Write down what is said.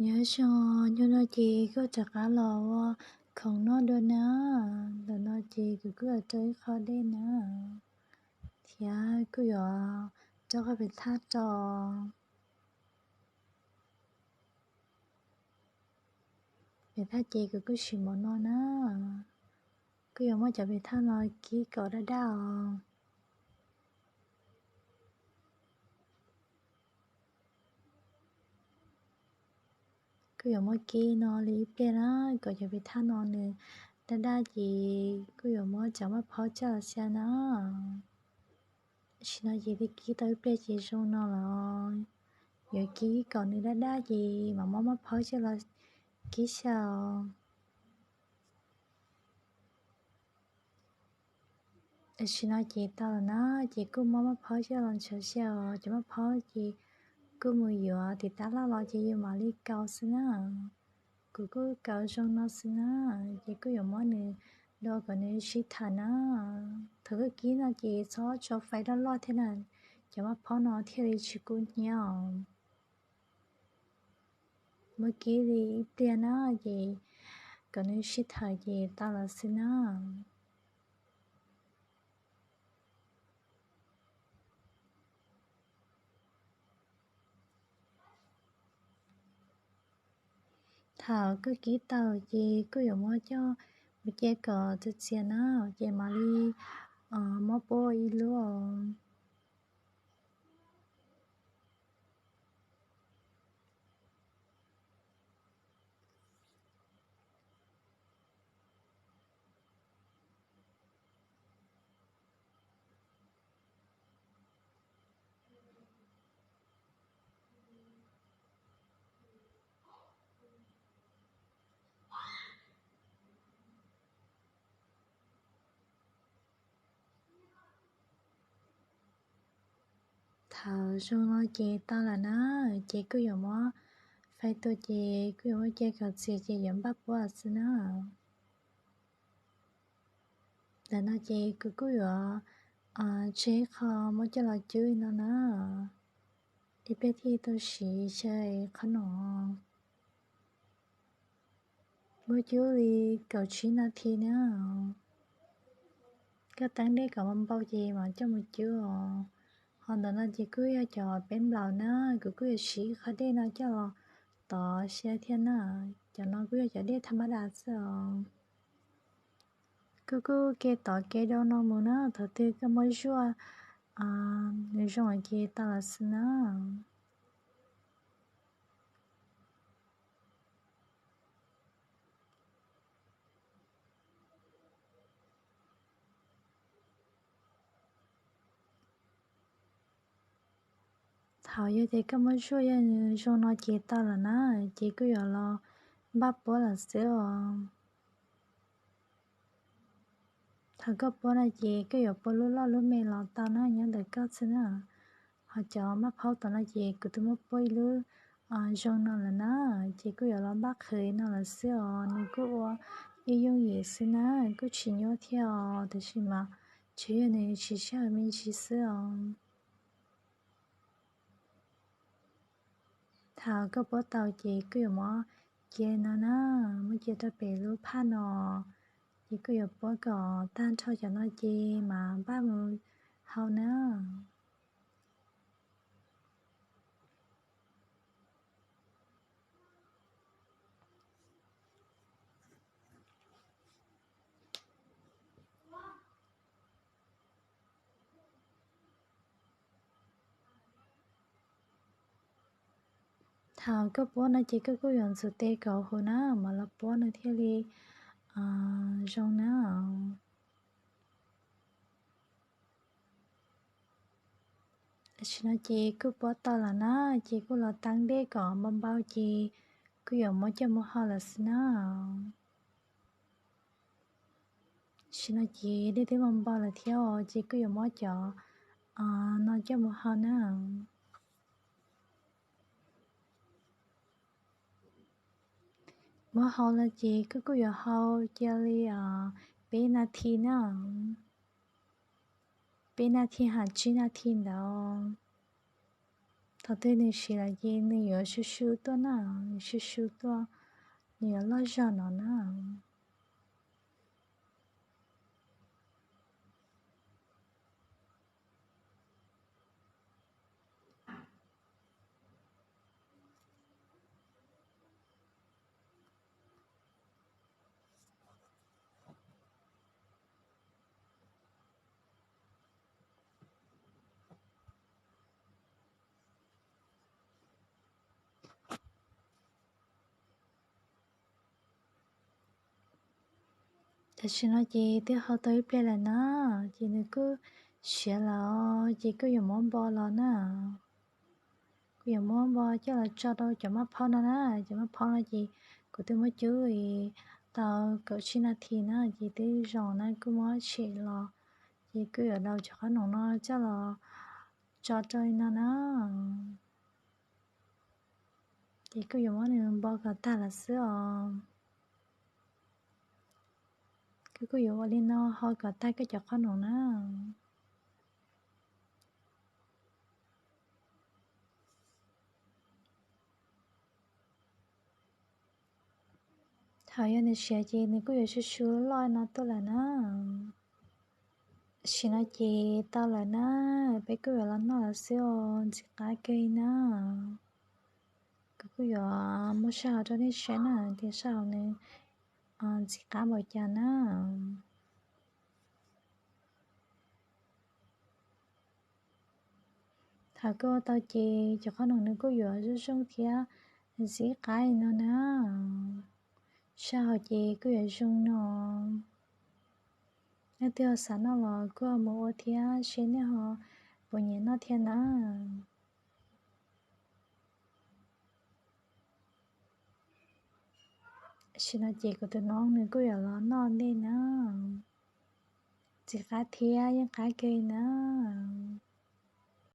Nyob zoo, hnub no ces kuj rov qab los ua khoom noj dua na. Ntawm no ces kuv kuj yuav rau ib qho dej na, thiab kuj yuav rau qhov pem thaj rau. Pem thaj ces kuv kuj siv mov no na. Kuj yuav muab cov pem thaj no kib kom daj daj os. Kuj yuav muab kib no li ib pliag na, kom cov pem thaj no nws daj daj ces kuj yuav muab cov maj phaub coj los xyaw na. Tam sim no ces twb kib tau ib pliag ces zoo no los yuav kib kom nws daj daj ces mam muab maj phaub coj los kib xyaw. Tam sim no ces tau lawm na, ces kuj muab maj phaub coj los ntshav xyaw os. Cov maj phaub ces kuj mus yuav tim tab laj los ces yus mam li kaus xwb na. Kuv kuj kaus zoo no xwb na, ces kuj yuav muab nws do kom nws sib thawm na. Thaum kib no ces txhob tso fais loj loj thiab na, cov maj phaub no thiaj li tsis kub hnyiab os. Muab kib li ib pliag na, ces kom nws sib thawm ces tau lawm xwb na. Thaum kuj kib tau ces kuj yuav muab coj mus cia kom txias txias na, ces mam li muab puab ib lub. Thaum zoo no ces tau lawm na, ces kuj yuav muab fais tua ces kuj yuav muab cia kom txias ces yuav npaj puab xwb na. Ntawm no ces kuv kuj yuav tseg qho muab coj los cub no na, ib pliag thiaj tau siv xyaw qhov no. Muab cub li kaum tsib nas this na. Koj teeb dej kom npau npau ces mam coj mus cub os. Ho ntawm no ces kuj yog cov peb nplaum na, kuv kuj yuav siv ib qho dej no coj los tov xyaw thiab na. Cov no kuj yog cov dej thas mas das xwb os. Kuj kuj ke tov ke dau no mus na, thaum twg koj muab zuaj nws zoo ces tau lawm xwb na. Thaum yog tias koj muab zuaj yog nws zoo no ces tau lawm na, ces kuj yuav los npaj puab lawm xwb os. Thaum koj puab no ces koj yuav puab lub loj lub me los tau na, nyob ntawm koj xwb na. Ho cov maj phaub tom no ces kuv twb muab puab ib lub zoo no lawm na, ces kuj yuav los npaj qhwv no lawm xwb os. Nws kuj ua ib yooj yim xwb na, kuj tsis nyuaj thiab os, tab sis mas tsuas yog nws tsis sij hawm me ntsis xwb os. Thaum koj puab tau ces koj yuav muab cia no na, muab cia rau pem lub phaj no, ces koj yuav puab kom tag nrho cov no ces mam npaj mus hau na. Thaum koj puab no ces koj kuj yuav ntxuav tes kom huv na, mam los puab nws thiaj li zoo na. Tam sim no ces kuj puab tau lawm na, ces kuj los teeb dej kom npau npau ces kuj yuav muab coj mus hau lawm xwb na. Tam sim no ces dej twb npau npau lawm thiab os, ces kuj yuav muab cov no coj mus hau na. Muab hau no ces koj kuj yuav hau cia li peb nas this na, peb nas this hos tsib nas this ntawd. Thaum twg nws siav lawm ces nws yuav sw sw tuaj na, nws sw sw tuaj, nws yuav loj zog no na. Tam sim no ces twb hau tau ib pliag lawm na, ces nws kuj siav lawm ces kuj yuav muab npo los na. Kuj yuav muab npo coj los tso rau cov maj phaub no na. Cov maj phaub no ces kuv twb muab cub tau kaum tsib nas this na ces twb zoo na, kuj muab tshem los, ces kuj yuav daus cov qhob noom no coj los tso rau li no na. Ces kuj yuav muab nws npo kom tag lawm xwb os. Kuv kuj yuav ua li no hau kom tag koj cov qhob noom na. Thaum yog nws siav ces nws kuj yuav sw sw loj no tuaj lawm na. Tam sim no ces tau lawm na, peb kuj yuav los noj lawm xwb os, ntxim qab kawg li na. Kuv kuj yuav muab sab hauv rau nej saib na, tias sab hauv nws ntxim qab npaum cas na. Thaum koj ua tau ces cov qhob noom nws kuj yuav zoo zoo thiab ntxim qab li no na. Sab hauv ces kuj yuav zoo no. Leej twg ho xav noj los kuj ho mus ua thiab seb nej ho puas nyiam noj thiab na. Tam sim no ces kuv tus noob nws kuj yuav los noj ntej na. Ntxim qab thiab yeej qab kawg na.